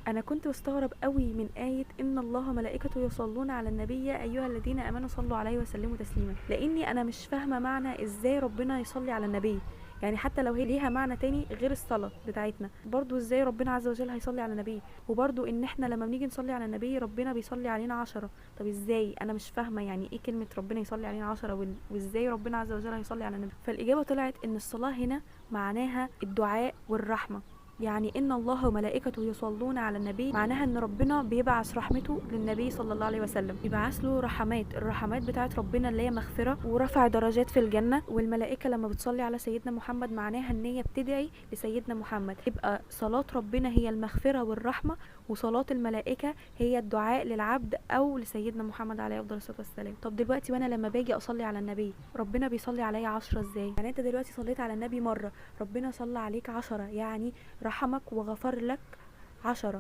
انا كنت بستغرب قوي من آية ان الله ملائكته يصلون على النبي يا ايها الذين امنوا صلوا عليه وسلموا تسليما، لاني انا مش فاهمة معنى ازاي ربنا يصلي على النبي. يعني حتى لو هي ليها معنى تاني غير الصلاة بتاعتنا، برضو ازاي ربنا عز وجل هيصلي على النبي؟ وبرضو ان احنا لما بنيجي نصلي على النبي ربنا بيصلي علينا 10. طب ازاي؟ انا مش فاهمة يعني ايه كلمة ربنا يصلي علينا 10 وازاي ربنا عز وجل هيصلي على النبي؟ فالإجابة طلعت ان الصلاة هنا معناها الدعاء والرحمة. يعني ان الله وملائكته يصلون على النبي معناها ان ربنا بيبعث رحمته للنبي صلى الله عليه وسلم، بيبعث له رحمات، الرحمات بتاعت ربنا اللي هي مغفرة ورفع درجات في الجنة. والملائكة لما بتصلي على سيدنا محمد معناها ان هي بتدعي لسيدنا محمد. يبقى صلاة ربنا هي المغفرة والرحمة، وصلاة الملائكة هي الدعاء للعبد او لسيدنا محمد عليه افضل الصلاة والسلام. طب دلوقتي وانا لما باجي اصلي على النبي ربنا بيصلي عليا 10 ازاي؟ يعني انت دلوقتي صليت على النبي مرة، ربنا صلى عليك 10، يعني رحمك وغفر لك 10.